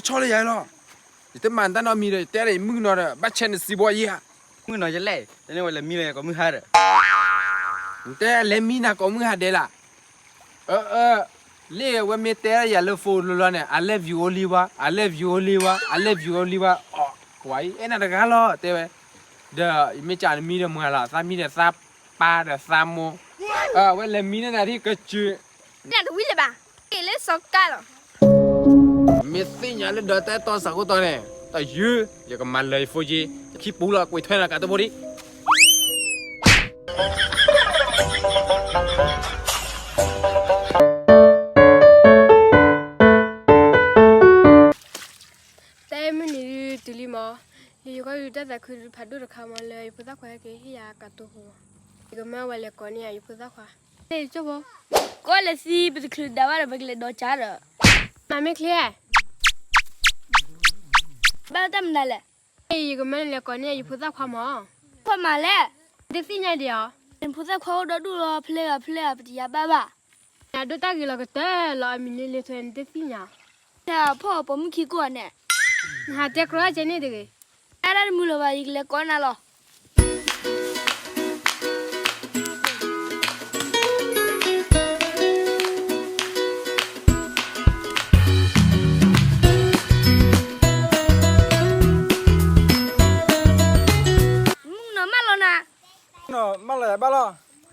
ဆီၣ်လၢယၤလီၤ. ယတမၤနတၢ်နီတမံၤဒီး ယတဲဒီးယမုၣ်ကနီၤဒီး ဘၣ်ဆဲးနစံးဘီယဲဧါ. မုၣ်ကနီၤယလဲၣ်, တန့ၢ်ဝဲလဲၤမံလၢယကိးမုၢ်ဟါဒီး, နတဲလဲၤမံနၤကိးမုၢ်ဟါဒဲးလၢ အၢ အၢ လ့ၣ်ဝဲမ့ၢ်တဲယၤလၢ phone လီၤလီၤန့ၣ် I love you only one, I love you only one, I love you only one အီၤ ကွၢ်အံၤ အဲၣ်နၤတဂၤလီၤ တဲဝဲ, ဒီးယမ့ၢ်ကးနမံဒီးမၤလီၤ သးမံဒီးသးပၢ်ဒီးသးမိၢ်, အဝဲလဲၤမံန့ၢ်နၤဒ်ကစၢၢ် နတဝံၤလၢၤဘၣ်, က့ၤလၢစီၤကါလီၤ. မ့ၢ်သ့ၣ်ညါလၢဒီးတၢ်အဲၣ်တီစးခိၣ်တီန့ၣ် တယုၢ် ယကမၤလၢာ်ယ phone က့ၤ ယခံပူၤလီၤ ကွံာ်ထွဲနၤကးတိၢ်ဖိဒံး. တၢ်အဲၣ်မုၢ်နံၤဒုးတုၤလံမး, ယယိၤကီၢ်ဒုးတၢ်သးခုဒုးဖးဒိၣ်တခါမးလၢယဖိသၣ်ခွါဟဲက့ၤဟ့ၣ်ယၤကးတိၢ်ဖိမး, ယကမၢဝဲလဲၤကိးန့ၢ်ယၤယဖိသၣ်ခွါ, လၢယကၠိဖိ, ကိးလဲၤသံ ပတချုးဒၣ်ဘၣ်ဒီး ပကလဲၤဒီးကၠါဒီး, မၤမ့ၢ်ချ့ဧါ, ဘၣ်တၢ်မနုၤလဲၣ်, ယကမၢနလဲၤကိးန့ၢ်ယဖိသၣ်ခွါမး, ခွါမၤလဲၣ်, တသ့ၣ်ညါဒံးဧါ, နဖိသၣ်ခွါအိၣ်ဒီဒူၣ်လီၤ ဖျဲဂၤဖျဲဂၤ ပတယၤဘၣ်ဘၣ် နဒိၣ်တၢ်ဂ့ၤလီၤကတၢၢ်လီၤ အမံၤလ့လ့ထွဲနတသ့ၣ်ညါ, ဖီၣ်ပိာ်မုၣ်ခံကိၢ်န့ၣ်, နဟးတဲကြီကဲန့ၣ်တဂ့ၤ, တၢ်တၢ်တမုာ်လၢၤဘၣ် ယကလဲၤကိးနၤလီၤ. မုၣ်ကနီၤမၢလီၤနၤ, မၢလီၤယၤဘၣ်လီ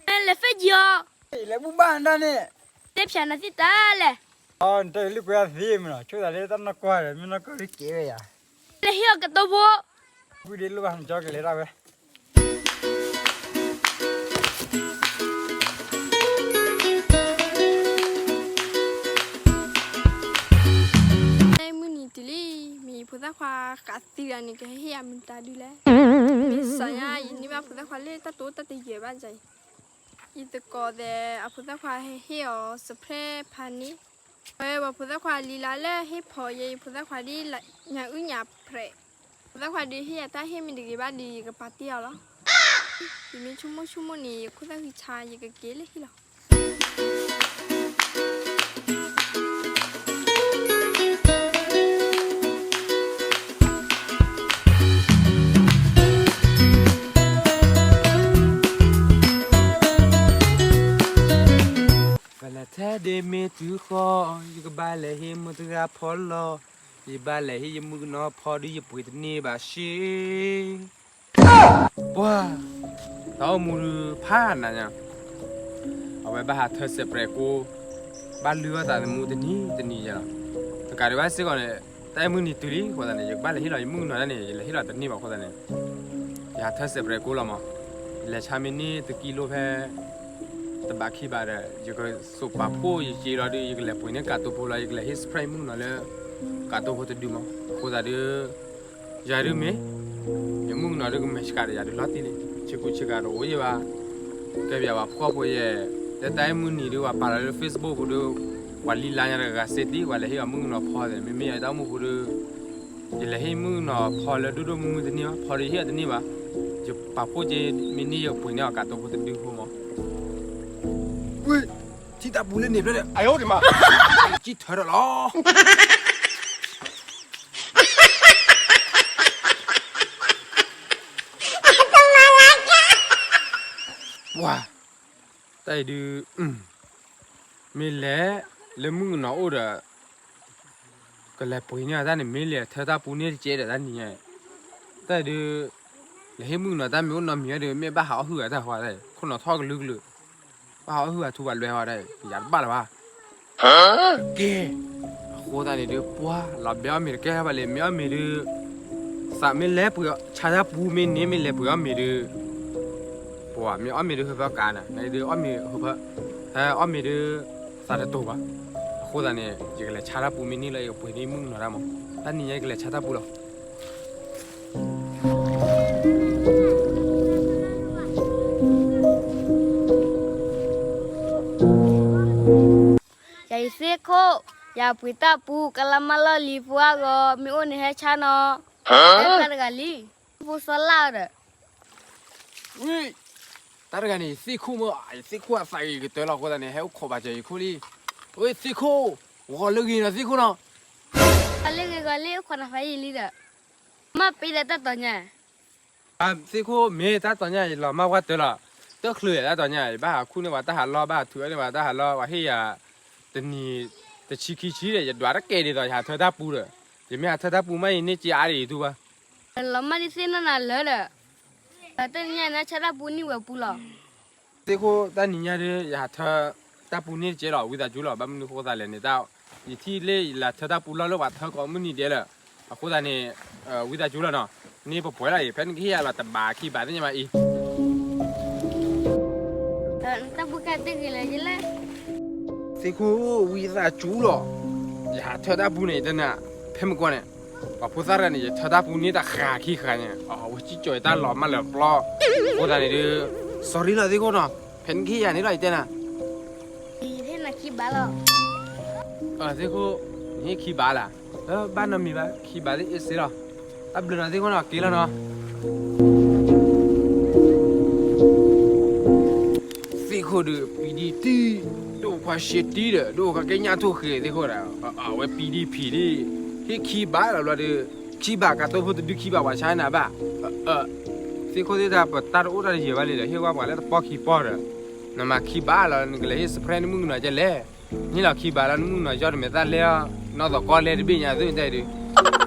ၤ, လဲၤဖဲကံၤအီၤ, လဲၤဘူၣ်ဘၣ်နတၢ်န့ၣ်, တဲဖျါနၤသ့ၣ်တၢ်လဲၣ်, နတဲလံကွဲသ့မနီၤ ဆိသးလၢတၢ်နီၢ်ကီၢ်ဒီး မ့ၢ်နီၢ်ကီၢ်လၢကဲဝဲယၤ, လဲၤဟ့ၣ်အီၤကတိၤဖိ, ဝံၤဒ်လိၣ်ဘၣ်နကၠီကလဲၤဒၣ်ဝဲ တၢ်မုၢ်နံၤတုၤလံ, မ့ၢ်ယဖိသၣ်ခွါဃးသံဂၤန့ၣ် ကဟဲဟ့ၣ်ယၤမနုၤတၢ်ဒုးလဲၣ်, မ့ၢ်စးညါ ယန့ၢ်ဘၣ်ဖိသၣ်ခွါလၢတၢ်တိတၢ်တယဲၢ်ဘၣ်ယၤအံၤ, ယသကိးသဲးအဖိသၣ်ခွါဟဲဟ့ၣ်အီၤ surprise party န့ၣ်, ဝဲပှၤဖိသၣ်ခွါလံၤလါလၢဟ့ၣ်ဖီယဲ ယဖိသၣ်ခွါဒ်ညၣ်အုၣ်ညၣ်ဖျဲး, ဖိသၣ်ခွါဒုးဟ့ၣ်ယၤတၢ်ဟ့ၣ်မ့ၢ်တဂ့ၤဘၣ်ဒီး ယကပာ်တ့ၢ်အီၤလီၤ. ယမ့ၢ်ဆိကမိၣ်ဆိကမိၣ်န့ၣ် ယခိၣ်သၣ်ဃံဆါ ယကက့ၤလၢဟံၣ်လီၤ. ဘၣ်လၢထဲဒ့မ့ၢ်တုၤဃီ, ယကဘၣ်လဲၤဟ့ၣ်မုၢ်တဂၤဖီလီၤ, ယဘၣ်လဲၤဟ့ၣ်ယမုၣ်ကနီၤဖီဒုးယပှ့ၤတန့ၢ်ဘၣ်ရှ့. ပှၤ, တၢ်အိၣ်မူဒုးဖးနၤညါ, အဝဲဘၣ်ဟးထၢ surprise ကိ, ဘၣ်လုၢ်အီၣ်သးသမူတနံၤတနံၤယဲလီၤ. တကးဒံးဘၣ်စ့ၢ်ကီးန့ၣ်, တၢ်အဲၣ်မုၢ်နံၤတုၤလံအဃိသတးန့ၣ် ယကဘၣ်လဲၤဟ့ၣ်လီၤယမုၣ်ကနီၤဒၣ်န့ၣ် ယလဲၤဟ့ၣ်လီၤတန့ၢ်ဘၣ်အဃိသတးန့ၣ်, ယဟးထၢ surprise ကိလီၤမး, ယလဲၤဆါမ့ၢ်န့ၢ်တကံလိဖဲ တဘးခံဘးဒီး ယကစိာ်ပာ်ဖှိၣ်ယစ့လီၤဒုး ယကလဲၤပှ့ၤန့ၢ်ကးတိၤဖိလီၤ ယကလဲၤဟ့ၣ် surprise မုၣ်ကနီၤလၢ ကးတိၤဖိတဒုမး. အဃိသတးဒုး ယၤဒုးမ့ၢ် ယမုၣ်ကနီၤဒုးကမဲာ်ဆှးဒီးယၤဒုးလီၤတံၢ်လံ, ဆ့ကူဆ့ကၤတအိၣ်ယဲဘၣ်, ကဲပယၤပှၤဖှီၣ်ဖိယဲ, လၢတၢ်အဲၣ်မုၢ်နံၤဒုးပှၤပာ်လီၤလၢ Facebook ဖိဒုး, ပှၤလံလါညါတဂၤစ့တံၢ် ပှၤလဲၤဟ့ၣ်အီၤမုၣ်ကနီၤဖီသ့ၣ် မ့မ့ၢ်ယတၢ်အိၣ်မူပူၤဒုး ယလဲၤဟ့ၣ်မုၣ်ကနီၤဖီလၢဒိၣ်ဒိၣ်မုၢ်မုၢ်တန့ၢ်ဘၣ်, ဖီဒုးယဟ့ၣ်အီၤတန့ၢ်ဘၣ်, ယပာ်ဖှိၣ်က့ၤမ့ၢ်န့ၢ်ယပှ့ၤန့ၢ်အီၤကးတိၤဖိတဒုဖိမး. ဝ့ၢ်, ထံၣ်တၢ်ပူၤလၢန့ၣ်ဖျၢၣ်ဒီး ကံၣ်ထၢဒီးလီၤ. ပှၤ, တၢ်အံၤဒုး မ့ၢ်လဲၤလၢမုၣ်ကနီၤအိၣ်ဒီး ကလဲၤပှ့ၤန့ၢ်အီၤတၢ်န့ၣ် မ့ၢ်လဲၤထၢတၢ်ပူန့ၢ်တကဲဒီးတၢ်နံၤညါ, တၢ်အံၤဒုး လဲၤဟ့ၣ်မုၣ်ကနီၤတၢ်မ့ၢ်အိၣ်နီတမံၤဒီး မ့ၢ်ဘၣ်ဟးအီၣ်ဟုၣ်ဂၤတၢ်ဟီတၢ်အံၤ ခိၣ်နီၤထီၣ်ကလုာ်ကလုာ်, ဘၣ်ဟးအီၣ်ဟုၣ်ဂၤထူဘၣ်လွဲဟီတၢ်အံၤ ယၤတဘၣ်လၢၤဘၣ်. ကဲ, အဃိသတးန့ၣ်ဒုး ပှၤလီၤဘဲအီၣ်မ့ၤတကဲဘၣ်လံ မ့ၢ်အီၣ်မ့ၤဒုး သးမ့ၢ်လဲၤပှ့ၤဆါတၢ်ပူမ့ၢ်န့ၢ် မ့ၢ်လဲၤပှ့ၤအီၣ်မ့ၤဒုး ပှၤမ့ၢ်အီၣ်မ့ၤဒုးဟၢဖၢကးနၤ နဒုးအီၣ်မ့ၤဟၢဖၢ, ဟဲအီၣ်မ့ၤဒုး သးတတိၤဘၣ်. အဃိသတးန့ၣ် ယကလဲၤဆါတၢ်ပူမ့ၢ်န့ၢ်လၢယကပှ့ၤန့ၢ်မုၣ်ကနီၤတၢ်မး, တၢ်နံၤညါယကလဲၤဆါတၢ်ပူလီၤ. ယၤယသ့ၣ်ခိၣ်, ယၤပှ့ၤတၢ်ပူ ကလါမၢလီၢ်လံၤဖိအဂီၢ် မ့ၢ်အိၣ်န့ၣ်ဟဲဆါနီၤ, ဟဲဖျါတဂၤလံ, ဖိစီလၢဒီး ဝံၤ, တၢ်တဂၤန့ၣ် ယသ့ၣ်ခိၣ်မ့ၢ် ယသ့ၣ်ခိၣ်အသးဂ့ၤကတၢၢ်လီၤ အဃိသတးန့ၣ် ဟဲအိၣ်ခိးဘၣ်စၢၤယခိၣ်လံ. ဝံၤသ့ၣ်ခိၣ်, ဂီၤလၢဂ့ၤနီၤသ့ၣ်ခိၣ်နီၤ. လၢဂ့ၤဂီၤလၢအိၣ်ခိးနၤဖးယံာ်လံဒီး, မ့ၢ်ပ့ၤဒီးတၢ်တီၤညါ, သ့ၣ်ခိၣ်မ့ၢ်တၢ်တီၤညါ ယလီၤမၢ်ဝဲတၢ်လီၤ, တချုးတၢ်တီၤညါ ယဘၣ်ဟးခူၣ်န့ၢ်ပှၤတၢ်ဟးလီၢ် ဘၣ်ဟးထုးအီၣ်န့ၢ်ပှၤတၢ်ဟးလီၢ် ပှၤဟ့ၣ်ယၤ တနံၤ တဆံခံဆံဒီး ယဒွးတကဲဒ်သိး ယဟးထၢတၢ်ပူဒီး, ယမ့ၢ်ဟးထၢတၢ်ပူမးအံၤန့ၢ်က့အါဒ်အံၤတူၢ်ဘၣ်. လီၤမၢ်ဒ်သ့ၣ်နီၣ်နၤလၢာ်ဒီး, တနံၤညါနဆၢတၢ်ပူန့ၢ်ဝဲပူလီၤ. သ့ၣ်ခိၣ်တၢ်နံၤညါဒီး ယဟးထၢတၢ်ပူန့ၢ်တကဲလီၤ ဝံသးစူၤလီၤ ဘၣ်မနုၤဃိသးလဲၣ်န့ၣ် ယထံၣ်လၢယလၢထၢတၢ်ပူလီၢ်လၢပှၤထၢကိးမုၢ်နံၤဒဲးလၢာ်, အဃိသတးန့ၣ် ဝံသးစူၤလီၤနီၤ, န့ၢ်ပပှဲၤလီၤအံၤ ဖဲနကဟ့ၣ်ယၤလီၤတဘးခံဘးသ့ၣ်ညါမးအံၤ တၢ်ပူကတဂ့ၤလၢၤယလဲၣ်. သ့ၣ်ခိၣ်ဝံသးစူၤလီၤ, ယဟးထၢတၢ်ပူန့ၣ် ယတဲနၤ, ဖဲမုၢ်ကီၢ်န့ၣ် ပှၤဖိသၣ်ရၣ်န့ၣ် ယထၢတၢ်ပူန့ၢ်တၢ်ဃးခံဃာ်န့ၣ် အဝဲစံၣ်ကၠီၤယတၢ်လီၤမၢ်လၢာ်ပျီ, အဃိသတးန့ၣ်ဒီး sorry လီၤသ့ၣ်ခိၣ်နီၤ, ဖဲနကဟ့ၣ်ယၤန့ၣ်လီၤ ယတဲနၤ ယဟ့ၣ်နၤခံဘးလီၤ. သ့ၣ်ခိၣ်, နဟ့ၣ်ခံဘးလၢ်, ဘၣ်နီတမံၤဘၣ် ခံဘးသ့ၣ်အ့ၣ်စ့လီၤ, တၢ်ဘျုးနီၤသ့ၣ်ခိၣ်နီၤ က့ၤလီၤနီၤ. သ့ၣ်ခိၣ်ဒီး ပံၤဒံတံၢ်, ဒိၣ်ခွါရှဲတံၢ်ဒီး ဒိၣ်ခွါကဲညၣ်ထိၣ်ဃ့သ့ၣ်ခိၣ်ဒီး အဝဲပံၤဒံဖံးဒံ, ဟ့ၣ်ခံဘးလီၤဘျီဒီး, ခံဘးကးတိၢ်ဖိတဒုခံဘးပှၤဆါနၤဘၣ်. သ့ၣ်ခိၣ်သ့ၣ်တၢ်ပတၢ်တအိၣ်တၢ်တယၢၤဘၣ်လံဒီး ဟ့ၣ်ဝဲပှၤလၢတပီၢ်ခံပီၢ်ဒီး, နမၤခံဘးလီၤ နကလဲၤဟ့ၣ် surprise နမုၣ်ကနီၤကဲလဲၣ်, န့ၣ်လီၤခံဘးလီၤ နမုၣ်ကနီၤယီၢ်တမဲာ်သၣ်လဲၣ်, နီၢ်သီကီလဲၣ်တဘ့ၣ်ညါသုတဲဒုး,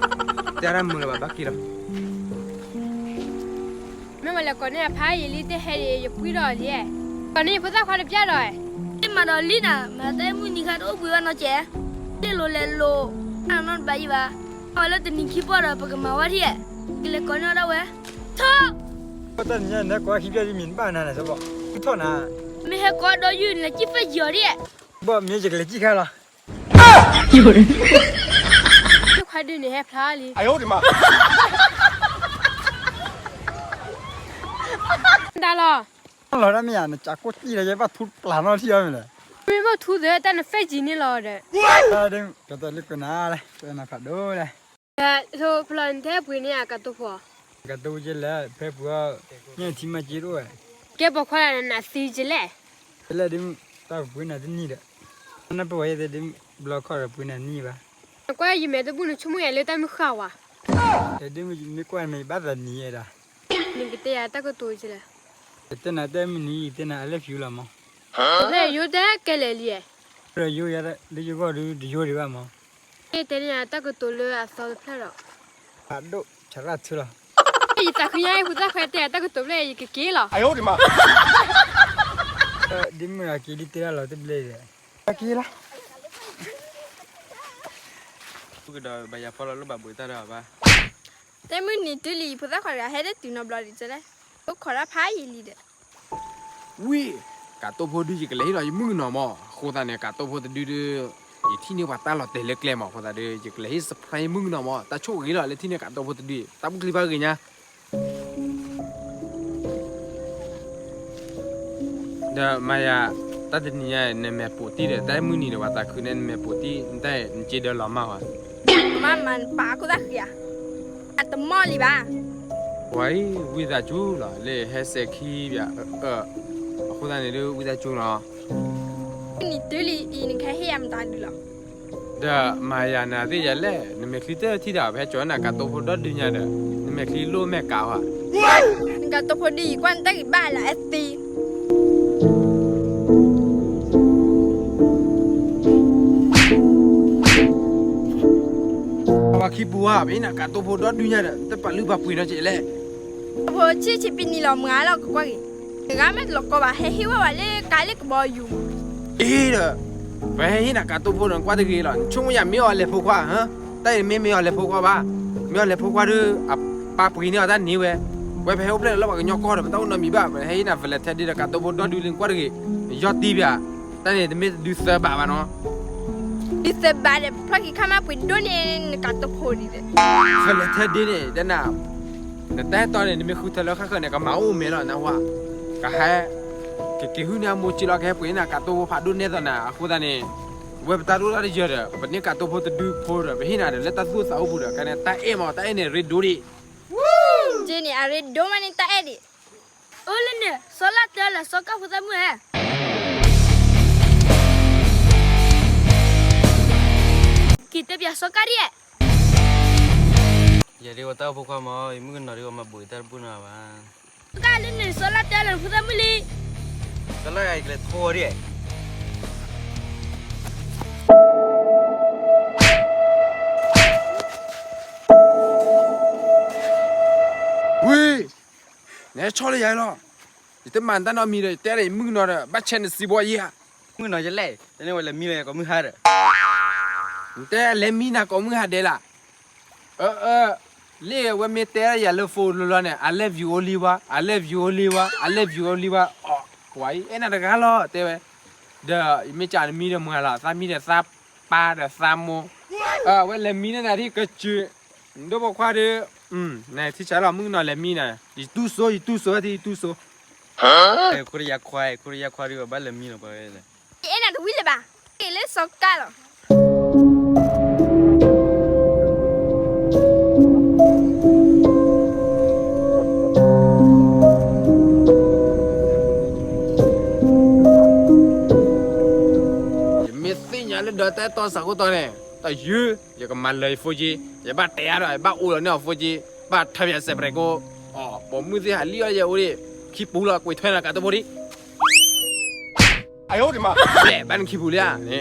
တဲတၢ်မုာ်လၢၤဘၣ် ဘၣ်က့ၤလီၤ. မ့ၢ်ဝဲလဲၤကိးန့ၢ်အဖါယံာ်လံ တဟဲဒံး ယပှံၢ်ဒီးလံ, ကိးန့ၢ်ယဖိသၣ်ခွါတပျၢ်ဒီး, တမၤဒီးလံနၤ မၤတၢ်မုၢ်နံၤခါတအိၣ်ဘှံးဘၣ်နီတစဲး, တလိၤလဲၤလိၤ, အနီတဘၣ်ယံၤဘၣ်, အဝဲလၢတနံၤခံပီၢ်ဒီး ပကမၤဝဲထံၣ်, ကလဲၤကိးန့ၢ်အီၤဒၣ်ဝဲ, ထီၣ်, တၢ်နံၤညါနဟဲကိးခံပျၢ်ဒ်မ့ၢ်နဘၣ်နၤန့ၣ် စီၤဘီၣ်, ထီၣ်နၤ, မ့ၢ်ဟဲကိးဒီးယုၢ်နလဲၤစံၣ်ဖဲယီၤဒ်, ဘီၣ်မ့ၢ်ယကလဲၤစံၣ်ခါလီၤ ခွါဒုန့ၣ်ဟဲဖျါလံ, ဒၣ်လီၤ, လီၤဒၣ်မ့ၢ်ယၤ နကးကိၣ်တံၢ်လီၤယဲဘၣ်ထူပျၢ်နီထံၣ်အီၤမ့ၢ်လဲၣ်, မ့ၢ်ဘၣ်ထူသ့တၢ်နဖဲၣ်ကံၤန့ၣ်လီၤဒီး, ကတၢၢ်လၢကွနၤလဲၣ် ကွနၤဖးဒိၣ်လဲၣ်, ဖျီနထဲပှ့ၤန့ၢ်အကးတိၢ်ဖိ, ကးတိၢ်ဖိကဲလဲၣ် ဖဲပှ့ၤအီၤ, ညၣ်ထံမၤက့တအိၣ်ဝဲ, ကဲပိာ်ခွါနၤသံကလဲၣ် ကဲလဲၣ်ဒ်မုၢ် တၢ်ကပှ့ၤနၤတနံၣ်ဒီး, နပဝဲယဲသ့ၣ်ဒ်မုၢ် ဘျီခီၣ်ဒီးပှ့ၤနၤနံၣ်ဘၣ်, နကွၢ်ယမဲာ်တဘူၣ်နဆိကမိၣ်ယၤလၢတၢ်မုၢ်ဃၢ်ဝဲ, ဒ်မုၢ်မ့ၢ်ကွၢ်မ့ၢ်ယဘၣ်သးနံၤယဲဒၣ်, နကတဲယၤတၢ်ကတိၤကလဲၣ်, ယတဲနၤတၢ်မုၢ်နံၤ ယတဲနၤ I love you လီၤမး, ယိၤတဲကဲလဲၣ်လံ, ဒီးယိၤယၤလၢယဂီၢ်ဒုးတယိၤဒံးဘၣ်မး, တဲန့ၢ်ယၤတၢ်ကတိၤလၢအသီတဖျၢၣ်ဒီး, ဖးဒိၣ် ဆၢရၣ်ထူလီၤ, ယသးခုညါဖိသၣ်ခွါတဲယၤတၢ်ကတိၤဖျၢၣ် ယကက့ၤလီၤ, ဒ်မုၢ်အက့ၤဒ်တဲဒၣ်လီၤတဘျဲၣ်ဒီး, က့ၤလီၤ, ကဒီးဘၣ်ယၤဖီလီၤလၢဘၣ်ဘှံးတၢ်ဒီးဘၣ်, တၢ်မုၢ်နံၤတုၤလံ ဖိသၣ်ခွါတဂၤဟဲဒၣ်တုၤနီတဘျီဒံးကလဲၣ်, အိၣ်ခိးတၢ်ဖးယံာ်လံဒီး ဝံ, ကးတိၢ်ဖိဒုးယကလဲၤဟ့ၣ်လီၤယမုၣ်ကနီၤမး အဃိသတးန့ၣ် ကးတိၢ်ဖိတဒုဒုး, ယထံၣ်န့ၢ်ပှၤတၢ်လီၤတဲာ်လၢကျဲမး အဃိသတးဒီး ယကလဲၤဟ့ၣ် surprise ယမုၣ်ကနီၤမး တၢ်ဆိၣ်ဂ့ၤလီၤ လၢထံၣ်န့ၢ်ကးတိၢ်ဖိတဒု တၢ်ဘူၣ်ချံဖးဂ့ၤညါ ဒီးမၤယၤ, တၢ်တနံၤညါ နမဲာ်ပိာ်တံၢ်ဒီး တၢ်မုၢ်နံၤဒီး ပှၤသးခုန့ၣ် နမဲာ်ပိာ်တံၢ် နတၢ်နစ့ဒၢလီၤမၢ်ဝဲ, မၤမၤနပာ်ခိၣ်သၣ်ဃံဧါ, အတမီၢ်လံဘၣ်, ပှၤအံၤ ဝံသးစူၤလီၤ လၢဟဲစဲးခံဘၣ်, အဃိသတးန့ၣ်ဒုး ဝံသးစူၤလီၤ, နံၤတုၤလံအံၤ နကဟဲဟ့ၣ်ယၤမတၤဒုးလီၤ ဒီးမၤယၤနၤသ့ၣ်ယၤလဲၣ် နမဲာ်ချံတထံၣ်ဒၣ် ပဟဲကၠီၤနၤကးတိၢ်ဖိဒီဒုညါဒီး နမဲာ်ချံလိၣ်မဲာ်ကးဝဲ, နကးတိၢ်ဖိဒုယံၤကွၢ်နတၢ်ဂ့ၢ်ဘၣ်လၢအသ့ ပှၤခံပူၤဧါ ပဟ့ၣ်နၤကးတိၢ်ဖိဒီဒုညါဒီး တပာ်လုၢ်ပာ်ပှ့ၤနီတစဲးလဲၣ်, ကးတိၢ်ဖိဆံးဆံးပံနံၤလီၤမုၢ်လီၤကကွၢ်က့ၤ, တဂၤမ့ၢ်တလီၤကီဘၣ် ဟဲဟ့ၣ်ဝဲဝဲလၢကါလၢကဘီယူၤ, အ့ဒီး, ပဟဲဟ့ၣ်နၤကးတိၢ်ဖိဒီး နကွၢ်တဂ့ၤလီၤ နဆိကမိၣ်ယၤမ့ၢ်အီၤလဲၤဖိခွါ, တၢ်အံၤမ့ၢ်မ့ၢ်အီၤလဲၤဖိခွါဘၣ်, မ့ၢ်အီၤလဲၤဖိခွါဒီး အပာ်ပှ့ၤန့ၢ်အီၤတၢ်န့ၢ်ဝဲ, ဝဲပဟဲအိၣ်ဖျဲၣ်လၢပှၤကညီကီၢ်ဒီး ပတၢ်အိၣ်နီတမံၤဘၣ် ပဟဲဟ့ၣ်နၤ Valentine Day ဒီးကးတိၢ်ဖိဒီဒုလံ နကွၢ်တဂ့ၤ, နယီၢ်တံၢ်ဘၣ်, တၢ်န့ၣ်တမ့ၢ်တဒုသၢဘးဘၣ်နီၤ ဒုးသၢဘးဒီး ဖျီၣ်ခံခါမးပှ့ၤဒိၣ်န့ၢ် နကးတိၢ်ဖိဒံးဒီး Valentine Day န့ၣ် တဲနၤ, နတၢ်အဲၣ်တီန့ၣ် နမ့ၢ်ဃုထၢလၢဃၣ်ဃၢၤန့ၣ် ကမၤအိၣ်မဲာ်လီၤ နၢ်ဟူဧါ, ကဟဲ, ကက့ၤဟုၣ်န့ၢ်အမိၢ်က့လီၤ ကဟဲပှ့ၤန့ၢ်နၤကးတိၢ်ဖိဖးဒိၣ်န့ၢ်သိးနၤ အဃိသတးန့ၣ်, ဝဲပတၢ်တအိၣ်တၢ်တယၢၤဒီး ပန့ၢ်ကးတိၢ်ဖိတဒုဖိဒီး ပဟ့ၣ်နၤဒီးလၢတၢ်သူၣ်အိၣ်သးအိၣ်ပူၤဒီး ကန့ၣ်တၢ်အဲၣ်မး တၢ်အဲၣ်န့ၣ်ရ့ဒိၣ်ဒံး က့န့ၣ် အရ့ဒိၣ်မးန့ၣ်တၢ်အဲၣ်ဒံး, အိၣ်လၢန့ၣ် စီၤလါတၢလၢစီၤကၢ်ဖိသၣ်မုၣ်ဧၢ, က့ၤတဲပၠးစီၤကၢ်ဒံးဧါ ယၤဒ်ဝဲတၢ်အိၣ်ဖိခွါမး ယမုၣ်ကနီၤဒ်ဝဲမၤဘူးတၢ်တပူၤနီၤဘၣ်. ကၢ်လၢန့ၣ် စီၤလါတဲလၢဖိသၣ်မုၣ်လံ. စီၤလါအံၤကလဲၤထိၣ်ဒ် ဝံၤ, နဟဲဆီၣ်လၢယၤလီၤ. ယတမၤနတၢ်နီတမံၤဒီး ယတဲဒီးယမုၣ်ကနီၤဒီး ဘၣ်ဆဲးနစံးဘီယဲဧါ. မုၣ်ကနီၤယလဲၣ်, တန့ၢ်ဝဲလဲၤမံလၢယကိးမုၢ်ဟါဒီး. နတဲလဲၤမံနၤကိးမုၢ်ဟါဒဲးလၢ်. လ့ၣ်ဝဲမ့ၢ်တဲယၤလၢ phone လီၤလီၤန့ၣ် I love you only one, I love you only one, I love you only one. အီၤ ကွၢ်အံၤ အဲၣ်နၤတဂၤလီၤ တဲဝဲ. ဒီးယမ့ၢ်ကနမံဒီးမၤလီၤ သးမံဒီးသးပၢ်ဒီးသးမိၢ်. အဝဲလဲၤမံန့ၢ်နၤဒ်ကစၢၢ်, နဒိၣ်ပိာ်ခွါဒီး, နထံၣ်ဆါလီၤ မုၣ်ကနီၤလဲၤမံနၤ, ယတူၢ်စိ ယတူၢ်စိ ယတူၢ်စိ. ခိၣ်တယါခွါ, ခိၣ်တယါခွါဒီးဘၣ်လဲၤမံလီၤပှၤဝဲလဲၣ်. ယအဲၣ်နၤတဝံၤလၢၤဘၣ်, က့ၤလၢစီၤကၢ်လီၤ. ယမ့ၢ်သ့ၣ်ညါလၢဒီးတၢ်အဲၣ်တီစးခိၣ်တီန့ၣ်, တယုၢ်, ယကမၤလၢယ phone က့, ယဘၣ်တဲအါဒီး ယဘၣ်အိၣ်လီၤန့ၢ်အီၤ phone က့, ဘၣ်ထါပယၤစဲးပြဲးကိ, ပိာ်မုၣ်သ့ၣ်ဟးလံၣ်အီၣ်ယအိၣ်ဒံး, ခံပူၤလီၤ ကွံာ်ထွဲနၤကးတဘိဒံး. ဘၣ်နခံပူၤလံဧါ, န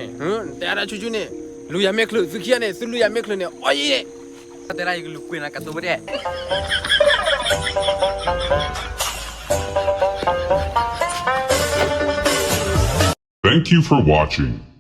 တဲအါတၢ်ဆူၣ်ဆူၣ်န့ၣ်, လူၤယၤမ့ၢ်ချုး သုခံဂၤန့ၣ် သုလူၤယၤမ့ၢ်ချုးန့ၣ် အီၣ်ယံၤန့ၣ်. တၢ်တဲဒၣ်ယကလူၤကွံာ်နၤကးတဘိဒံး. Thank you for watching.